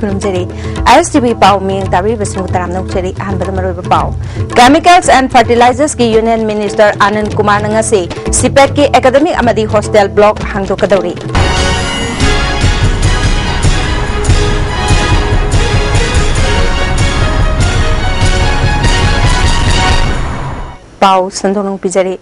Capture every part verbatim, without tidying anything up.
ꯈꯨꯔꯨꯝꯖꯔꯤ꯫ ꯑꯥꯏ ꯑꯦꯁ T V ꯄꯥꯎ ꯃꯤꯠꯌꯦꯡ ꯇꯥꯕꯤꯔꯤꯕꯁꯤꯡꯕꯨ ꯇꯔꯥꯝꯅ ꯑꯣꯛꯆꯔꯤ꯫ ꯑꯍꯥꯟꯕꯗ ꯃꯔꯨꯑꯣꯏꯕ ꯄꯥꯎ꯫ Chemicals and Fertilizers ꯀꯤ Union Minister ꯑꯥꯅꯟꯗ ꯀꯨꯃꯥꯔꯅ ꯉꯁꯤ ꯁꯤꯄꯦꯠꯀꯤ academic ꯑꯃꯗꯤ hostel block ꯍꯥꯡꯗꯣꯛꯀꯗꯧꯔꯤ꯫ ꯄꯥꯎ ꯁꯟꯗꯣꯛꯅ ꯄꯤꯖꯔꯤ꯫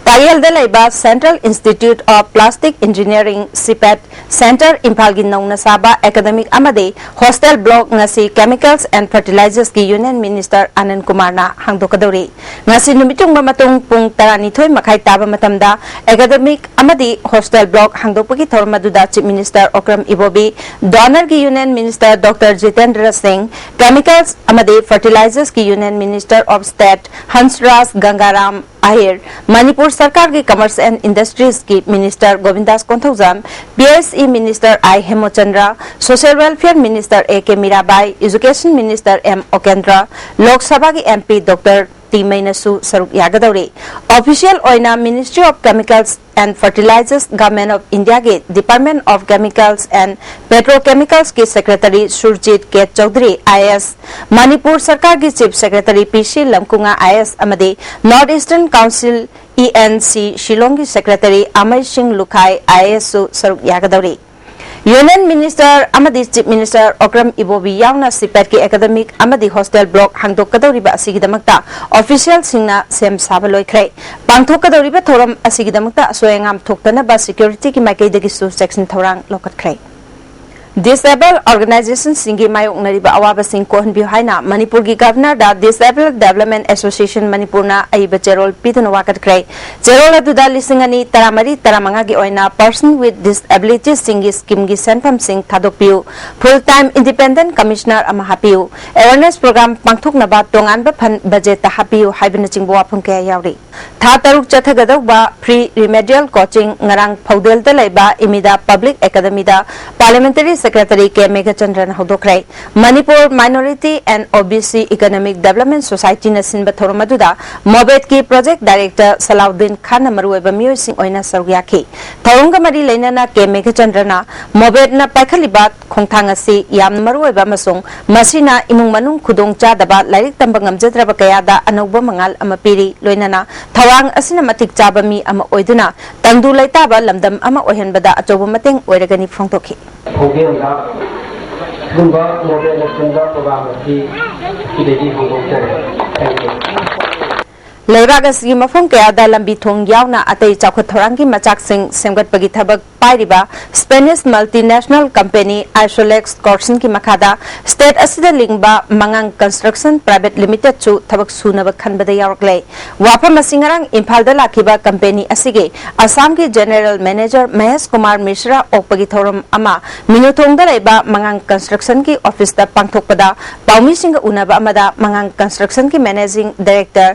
ꯇꯥꯌꯦꯜꯗ ꯂꯩꯕ Central Institute of Plastic Engineering, CIPET, Centre ꯏꯝꯐꯥꯜꯒꯤ ꯅꯧꯅ ꯁꯥꯕ academic ꯑꯃꯗꯤ hostel block ꯉꯁꯤ Chemicals and Fertilizers ꯀꯤ Union Minister ꯑꯥꯅꯟꯗ ꯀꯨꯃꯥꯔꯅ ꯍꯥꯡꯗꯣꯛꯀꯗꯧꯔꯤ꯫ ꯉꯁꯤ ꯅꯨꯃꯤꯠ ꯌꯨꯡꯕ ꯃꯇꯨꯡ ꯄꯨꯡ ꯇꯔꯥꯅꯤꯊꯣꯏ ꯃꯈꯥꯏ ꯇꯥꯕ ꯃꯇꯝꯗ academic ꯑꯃꯗꯤ hostel block ꯍꯥꯡꯗꯣꯛꯄꯒꯤ ꯊꯧꯔꯝ ꯑꯗꯨꯗ Chief Minister ꯑꯣꯀ꯭ꯔꯝ ꯏꯕꯣꯕꯤ, DoNER ꯒꯤ Union Minister Doctor ꯖꯤꯇꯦꯟꯗ꯭ꯔ ꯁꯤꯡ, Chemicals ꯑꯃꯗꯤ Fertilizers ꯀꯤ Union Minister of State ꯍꯟꯁꯔꯥꯖ ꯒꯪꯒꯥꯔꯥꯝ ꯑꯍꯤꯔ, Manipur ꯁꯔꯀꯥꯔꯒꯤ Commerce and Industries ꯀꯤ Minister Govindas Konthoujam, P H E Minister I Hemchandra, Social Welfare Minister A K Mirabai, Education Minister M Okendro, Lok ꯁꯚꯥꯒꯤ M P doctor T ꯃꯩꯅꯁꯨ ꯁꯔꯨꯛ ꯌꯥꯒꯗꯧꯔꯤ꯫ Official ꯑꯣꯏꯅ Ministry of Chemicals and Fertilizers, Government of India ꯒꯤ Department of Chemicals and Petrochemicals ꯀꯤ Secretary Surjit K Chaudhry, I A S, Manipur ꯁꯔꯀꯥꯔꯒꯤ Chief Secretary ꯄꯤ ꯁꯤ ꯂꯝꯀꯨꯉꯥ, I A S, ꯑꯃꯗꯤ North Eastern Council, E N C, ꯁꯤꯂꯣꯡꯒꯤ Secretary ꯑꯃꯩ ꯁꯤꯡ ꯂꯨꯈꯥꯏ, I A S ꯁꯨ ꯁꯔꯨꯛ ꯌꯥꯒꯗꯧꯔꯤ꯫ Union Minister ꯑꯃꯗꯤ Chief Minister ꯑꯣꯀ꯭ꯔꯝ ꯏꯕꯣꯕꯤ ꯌꯥꯎꯅ ꯁꯤꯄꯦꯠꯀꯤ academic ꯑꯃꯗꯤ hostel block ꯍꯥꯡꯗꯣꯛꯀꯗꯧꯔꯤꯕ ꯑꯁꯤꯒꯤꯗꯃꯛꯇ official ꯁꯤꯡꯅ ꯁꯦꯝ ꯁꯥꯕ ꯂꯣꯏꯈ꯭ꯔꯦ꯫ ꯄꯥꯡꯊꯣꯛꯀꯗꯧꯔꯤꯕ ꯊꯧꯔꯝ ꯑꯁꯤꯒꯤꯗꯃꯛꯇ ꯑꯁꯣꯏ ꯑꯉꯥꯝ ꯊꯣꯛꯇꯅꯕ security ꯒꯤ ꯃꯥꯏꯀꯩꯗꯒꯤꯁꯨ ꯆꯦꯛꯁꯤꯟ ꯊꯧꯔꯥꯡ ꯂꯧꯈꯠꯈ꯭ꯔꯦ꯫ Disable organization ꯁꯤꯡꯒꯤ ꯃꯥꯌꯣꯛꯅꯔꯤꯕ ꯑꯋꯥꯕꯁꯤꯡ ꯀꯣꯛꯍꯟꯕꯤꯌꯨ ꯍꯥꯏꯅ ꯃꯅꯤꯄꯨꯔꯒꯤ Governor ꯗ Disable Development Association ꯃꯅꯤꯄꯨꯔꯅ ꯑꯏꯕ ꯆꯦꯔꯣꯜ ꯄꯤꯗꯨꯅ ꯋꯥꯀꯠꯈ꯭ꯔꯦ꯫ ꯆꯦꯔꯣꯜ ꯑꯗꯨꯗ ꯂꯤꯁꯤꯡ ꯑꯅꯤ ꯇꯔꯥꯃꯔꯤ ꯇꯔꯥꯃꯉꯥꯒꯤ ꯑꯣꯏꯅ Person with Disabilities ꯁꯤꯡꯒꯤ scheme ꯒꯤ ꯁꯦꯟꯐꯝꯁꯤꯡ ꯊꯥꯗꯣꯛꯄꯤꯌꯨ, Full Time Independent Commissioner ꯑꯃ ꯍꯥꯞꯄꯤꯌꯨ, awareness program ꯄꯥꯡꯊꯣꯛꯅꯕ ꯇꯣꯉꯥꯟꯕ fund budget ꯇ ꯍꯥꯞꯄꯤꯌꯨ ꯍꯥꯏꯕꯅꯆꯤꯡꯕ ꯋꯥꯐꯝ ꯀꯌꯥ ꯌꯥꯎꯔꯤ꯫ ꯊꯥ ꯇꯔꯨꯛ ꯆꯠꯊꯒꯗꯧꯕ Pre Remedial Coaching ꯉꯔꯥꯡ ꯄꯧꯗꯦꯜꯗ ꯂꯩꯕ ꯏꯃꯤꯗꯥ Public Academy the Parliamentary Secretary K Meghachandrana ꯍꯧꯗꯣꯛꯈ꯭ꯔꯦ꯫ Manipur Minority and O B C Economic Development Societyꯅ ꯁꯤꯟꯕ ꯊꯧꯔꯝ ꯑꯗꯨꯗ ꯃꯣꯕꯦꯠꯀꯤ Project Director ꯁꯂꯥꯎꯗꯤꯟ ꯈꯥꯟꯅ ꯃꯔꯨꯑꯣꯏꯕ ꯃꯤꯑꯣꯏꯁꯤꯡ ꯑꯣꯏꯅ ꯁꯔꯨꯛ ꯌꯥꯈꯤ꯫ ꯊꯧꯔꯝꯒ ꯃꯔꯤ ꯂꯩꯅꯅ ꯀꯦ ꯃꯦꯘꯆꯟꯗ꯭ꯔꯅ ꯃꯣꯕꯦꯠꯅ ꯄꯥꯏꯈꯠꯂꯤꯕ ꯈꯣꯡꯊꯥꯡ ꯑꯁꯤ ꯌꯥꯝꯅ ꯃꯔꯨꯑꯣꯏꯕ ꯑꯃꯁꯨꯡ ꯃꯁꯤꯅ ꯏꯃꯨꯡ ꯃꯅꯨꯡ ꯈꯨꯗꯣꯡ ꯆꯥꯗꯕ, ꯂꯥꯏꯔꯤꯛ ꯇꯝꯕ ꯉꯝꯖꯗ꯭ꯔꯕ ꯀꯌꯥꯗ ꯑꯅꯧꯕ ꯃꯉꯥꯜ ꯑꯃ ꯄꯤꯔꯤ, ꯂꯣꯏꯅꯅ ꯊꯧꯔꯥꯡ ꯑꯁꯤꯅ ꯃꯇꯤꯛ ꯆꯥꯕ ꯃꯤ ꯑꯃ ꯑꯣꯏꯗꯨꯅ ꯇꯪꯗꯨ ꯂꯩꯇꯥꯕ ꯂꯝꯗꯝ ꯑꯃ ꯑꯣꯏꯍꯟꯕꯗ ꯑꯆꯧꯕ ꯃꯇꯦꯡ ꯑꯣꯏꯔꯒꯅꯤ ꯐꯣꯡꯗꯣꯛꯈꯤ꯫ ꯈꯣꯡꯖꯦꯜꯗ ꯁꯤꯒꯨꯝꯕ ꯃꯣꯕꯦꯜꯅꯆꯤꯡꯕ ꯄ꯭ꯔꯣꯒ꯭ꯔꯥꯝ ꯑꯁꯤ ꯁꯤꯗꯒꯤ ꯍꯧꯗꯣꯛꯆꯔꯤ꯫ Thank you. ꯂꯩꯕꯥꯛ ꯑꯁꯤꯒꯤ ꯃꯐꯝ ꯀꯌꯥꯗ ꯂꯝꯕꯤ ꯊꯣꯡ ꯌꯥꯎꯅ ꯑꯇꯩ ꯆꯥꯎꯈꯠ ꯊꯧꯔꯥꯡꯒꯤ ꯃꯆꯥꯛꯁꯤꯡ ꯁꯦꯝꯒꯠꯄꯒꯤ ꯊꯕꯛ ꯄꯥꯏꯔꯤꯕ Spanish multinational company Isolex Corporationꯒꯤ ꯃꯈꯥꯗ state ꯑꯁꯤꯗ ꯂꯤꯡꯕ ꯃꯉꯥꯡ Construction Private Limitedꯁꯨ ꯊꯕꯛ ꯁꯨꯅꯕ ꯈꯟꯕꯗ ꯌꯥꯎꯔꯛꯂꯦ꯫ ꯋꯥꯐꯝ ꯑꯁꯤ ꯉꯔꯥꯡ ꯏꯝꯐꯥꯜꯗ ꯂꯥꯛꯈꯤꯕ company ꯑꯁꯤꯒꯤ ꯑꯁꯥꯝꯒꯤ General Manager ꯃꯍꯦꯁ ꯀꯨꯃꯥꯔ ꯃꯤꯁ꯭ꯔꯥ ꯑꯣꯛꯄꯒꯤ ꯊꯧꯔꯝ ꯑꯃ ꯃꯤꯅꯨꯊꯣꯡꯗ ꯂꯩꯕ ꯃꯉꯥꯡ Constructionꯒꯤ officeꯇ ꯄꯥꯡꯊꯣꯛꯄꯗ ꯄꯥꯎꯃꯤꯁꯤꯡꯒ ꯎꯅꯕ ꯑꯃꯗ ꯃꯉꯥꯡ Constructionꯒꯤ Managing Director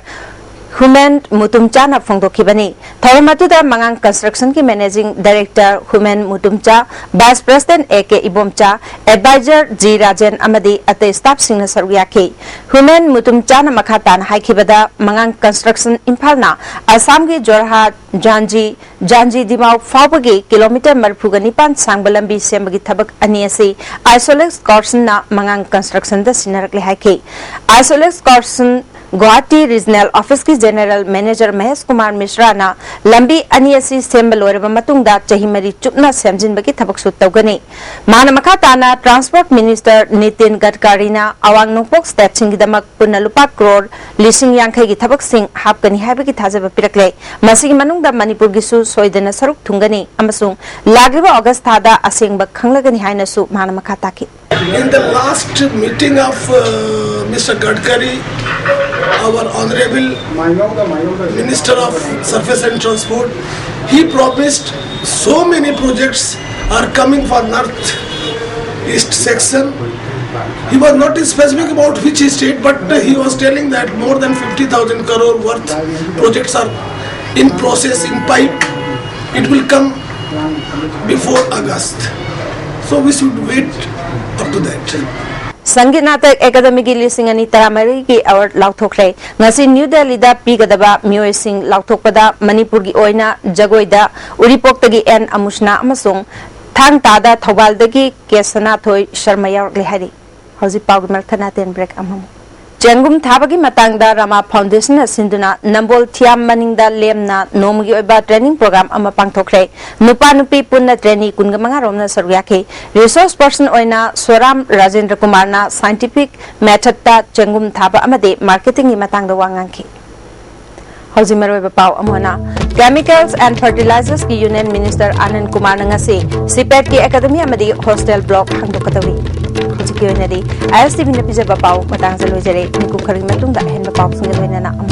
ꯍꯨꯃꯦꯟ ꯃꯨꯇꯨꯝꯆꯥꯅ ꯐꯣꯡꯗꯣꯛꯈꯤꯕꯅꯤ꯫ ꯊꯧꯔꯝ ꯑꯗꯨꯗ ꯃꯉꯥꯡ Constructionꯒꯤ Managing Director Humen Mutumcha, Vice President A K Ibomcha, Advisor G Rajen ꯑꯃꯗꯤ ꯑꯇꯩ staffꯁꯤꯡꯅ ꯁꯔꯨꯛ ꯌꯥꯈꯤ꯫ ꯍꯨꯃꯦꯟ ꯃꯨꯇꯨꯝꯆꯥꯅ ꯃꯈꯥ ꯇꯥꯅ ꯍꯥꯏꯈꯤꯕꯗ, ꯃꯉꯥꯡ Construction ꯏꯝꯐꯥꯜꯅ ꯑꯁꯥꯝꯒꯤ ꯖꯣꯔꯍꯥꯠ, ꯖꯥꯟꯖꯤ, ꯖꯥꯟꯖꯤ ꯗꯤꯃꯥꯎ ꯐꯥꯎꯕꯒꯤ kilometre ꯃꯔꯤꯐꯨꯒ ꯅꯤꯄꯥꯟ ꯁꯥꯡꯕ ꯂꯝꯕꯤ ꯁꯦꯝꯕꯒꯤ ꯊꯕꯛ ꯑꯅꯤ ꯑꯁꯤ Isolex Corporationꯅ ꯃꯉꯥꯡ Constructionꯗ ꯁꯤꯟꯅꯔꯛꯂꯦ ꯍꯥꯏꯈꯤ꯫ Isolex Corporation Guwahati Regional Officeꯀꯤ General Manager Mahesh Kumar ꯃꯤꯁ꯭ꯔꯥꯅ ꯂꯝꯕꯤ ꯑꯅꯤ ꯑꯁꯤ ꯁꯦꯝꯕ ꯂꯣꯏꯔꯕ ꯃꯇꯨꯡꯗ ꯆꯍꯤ ꯃꯔꯤ ꯆꯨꯞꯅ ꯁꯦꯝꯖꯤꯟꯕꯒꯤ ꯊꯕꯛꯁꯨ ꯇꯧꯒꯅꯤ꯫ ꯃꯥꯅ ꯃꯈꯥ ꯇꯥꯅ Transport Minister ꯅꯤꯇꯤꯟ ꯒꯗꯀꯥꯔꯤꯅ ꯑꯋꯥꯡ ꯅꯣꯡꯄꯣꯛ stateꯁꯤꯡꯒꯤꯗꯃꯛ ꯄꯨꯟꯅ ꯂꯨꯄꯥ ꯀ꯭ꯔꯣꯔ ꯂꯤꯁꯤꯡ ꯌꯥꯡꯈꯩꯒꯤ ꯊꯕꯛꯁꯤꯡ ꯍꯥꯞꯀꯅꯤ ꯍꯥꯏꯕꯒꯤ ꯊꯥꯖꯕ ꯄꯤꯔꯛꯂꯦ꯫ ꯃꯁꯤꯒꯤ ꯃꯅꯨꯡꯗ ꯃꯅꯤꯄꯨꯔꯒꯤꯁꯨ ꯁꯣꯏꯗꯅ ꯁꯔꯨꯛ ꯊꯨꯡꯒꯅꯤ ꯑꯃꯁꯨꯡ ꯂꯥꯛꯂꯤꯕ ꯑꯣꯒꯁ ꯊꯥꯗ ꯑꯁꯦꯡꯕ ꯈꯪꯂꯒꯅꯤ ꯍꯥꯏꯅꯁꯨ ꯃꯥꯅ ꯃꯈꯥ ꯇꯥꯈꯤ꯫ In the last meeting of uh, Mister Gadkari, our Honorable Minister of Surface and Transport, he promised so many projects are coming for North East section. He was not specific about which state, but he was telling that more than fifty thousand crore worth projects are in process, in pipe. It will come before August. So we should wait up to that. Sangeet Natak ꯑꯦꯀꯥꯗꯃꯤꯒꯤ ꯂꯤꯁꯤꯡ ꯑꯅꯤ ꯇꯔꯥꯃꯔꯤꯒꯤ award ꯂꯥꯎꯊꯣꯛꯈ꯭ꯔꯦ꯫ ꯉꯁꯤ new ꯗꯦꯜꯂꯤꯗ ꯄꯤꯒꯗꯕ ꯃꯤꯑꯣꯏꯁꯤꯡ ꯂꯥꯎꯊꯣꯛꯄꯗ ꯃꯅꯤꯄꯨꯔꯒꯤ ꯑꯣꯏꯅ ꯖꯒꯣꯏꯗ ꯎꯔꯤꯄꯣꯛꯇꯒꯤ and ꯑꯃꯨꯁꯅꯥ ꯑꯃꯁꯨꯡ ꯊꯥꯡ ꯇꯥꯗ ꯊꯧꯕꯥꯜꯗꯒꯤ ꯀꯦ ꯁꯅꯥꯊꯣꯏ ꯁꯔꯃ ꯌꯥꯎꯔꯛꯂꯦ ꯍꯥꯏꯔꯤ꯫ ꯍꯧꯖꯤꯛ ꯄꯥꯎꯒꯤ ꯃꯔꯛ ꯊꯠꯅ ꯇꯦꯟ ꯕ꯭ꯔꯦꯛ ꯑꯃꯃꯨꯛ꯫ ꯆꯦꯡꯒꯨꯝ ꯊꯥꯕꯒꯤ ꯃꯇꯥꯡꯗ ꯔꯃꯥ ꯐꯥꯎꯟꯗꯦꯁꯟꯅ ꯁꯤꯟꯗꯨꯅ ꯅꯝꯕꯣꯜ ꯊꯤꯌꯥꯝ ꯃꯅꯤꯡꯗ ꯂꯦꯝꯅ ꯅꯣꯡꯃꯒꯤ ꯑꯣꯏꯕ ꯇ꯭ꯔꯦꯅꯤꯡ ꯄ꯭ꯔꯣꯒ꯭ꯔꯥꯝ ꯑꯃ ꯄꯥꯡꯊꯣꯛꯈ꯭ꯔꯦ꯫ ꯅꯨꯄꯥ ꯅꯨꯄꯤ ꯄꯨꯟꯅ ꯇ꯭ꯔꯦꯅꯤ ꯀꯨꯟꯒ ꯃꯉꯥ ꯔꯣꯝꯅ ꯁꯔꯨꯛ ꯌꯥꯈꯤ꯫ ꯔꯤꯁꯣꯔꯁ ꯄꯔꯁꯟ ꯑꯣꯏꯅ ꯁꯣꯔꯥꯝ ꯔꯥꯖꯦꯟꯗ꯭ꯔ ꯀꯨꯃꯥꯔꯅ ꯁꯥꯏꯟꯇꯤꯐꯤꯛ ꯃꯦꯊꯗꯇ ꯆꯦꯡꯒꯨꯝ ꯊꯥꯕ ꯑꯃꯗꯤ ꯃꯥꯔꯀꯦꯇꯤꯡꯒꯤ ꯃꯇꯥꯡꯗ ꯋꯥ ꯉꯥꯡꯈꯤ꯫ ꯍꯧꯖꯤꯛ ꯃꯔꯨꯑꯣꯏꯕ ꯄꯥꯎ ꯑꯃꯅ, Chemicals and Fertilizers ꯀꯤ ꯌꯨꯅꯤꯌꯟ ꯃꯤꯅꯤꯁꯇꯔ ꯑꯥꯅꯟꯗ ꯀꯨꯃꯥꯔꯅ ꯉꯁꯤ ꯁꯤꯄꯦꯠꯀꯤ ꯑꯦꯀꯥꯗꯃꯤ ꯑꯃꯗꯤ ꯍꯣꯁꯇꯦꯜ ꯕ꯭ꯂꯣꯛ ꯍꯥꯡꯗꯣꯛꯀꯗꯧꯔꯤ꯫ ꯍꯧꯖꯤꯛꯀꯤ ꯑꯣꯏꯅꯗꯤ ꯑꯥꯏ ꯑꯦꯁ ꯇꯤ ꯚꯤꯅ ꯄꯤꯖꯕ ꯄꯥꯎ ꯃꯇꯥꯡꯁꯤꯗ ꯂꯣꯏꯖꯔꯦ꯫ ꯃꯤꯀꯨꯞ ꯈꯔꯒꯤ ꯃꯇꯨꯡꯗ ꯑꯍꯦꯟꯕ ꯄꯥꯎꯁꯤꯡꯒ ꯂꯣꯏꯅꯅ ꯑꯃꯨꯛ